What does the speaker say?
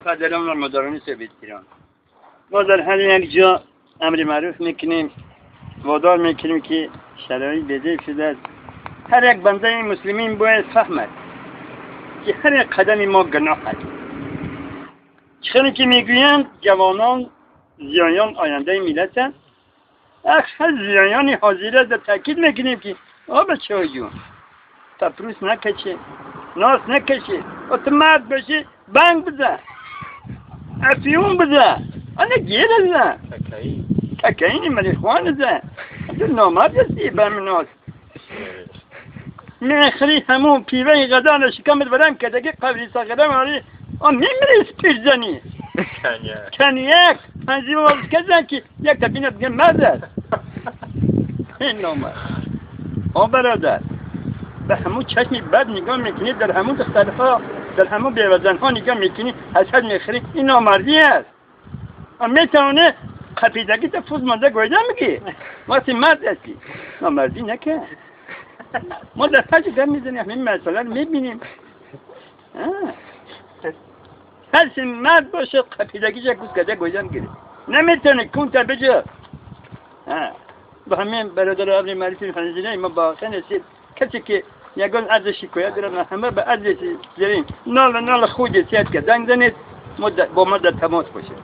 پدران و مادران سویت ایران، ما در هر یک جا امر معروف میکنیم، وادار میکنیم که شرایط بده شده است. هر یک بنده مسلمین باید فهمد که هر یک قدم ما گناه است. چخیلی که میگویند جوانان زیایان آینده ملتند، اکثر زیایان حاضره در تاکید میکنیم که آ بچه جون پپروس نکشه، ناس نکشه، تو مرد باشی بنگ بزن، افیون بزن، انا گیر بزن، ککاین مریخوان بزن، تو نامرد هستی بهم ناس میخری همون پیوه غذا رو شکمت برم که دیگه قبری ساقره ماری آن میمیری پیرزنی کنیک پنجی باز کزن که یک تبینه دیگه مرد است. این نامرد. آ برادر به همون چشمی بد نگاه میکنی، در همون دخترها، در همون بیوزنها نگاه میکنی، حسد میخری، این نامردی است. میتونه قپیدگی تا فوز مانده گویده میگی وقتی مرد هستی نامردی نکن. ما در پنج گم میزنیم همین مسئله رو میبینیم. هر مرد باشه قپیدگیش یک گوز کده گویده میگیره، نمیتونه کون تا بجا. با همین برادر ابن معرفی خنزیره ما با خنسید کسی که یگان عرض شکایت دارد همه به عرض زرین نال نال خود سیاد که زنگ زنید با ما در تماس باشه.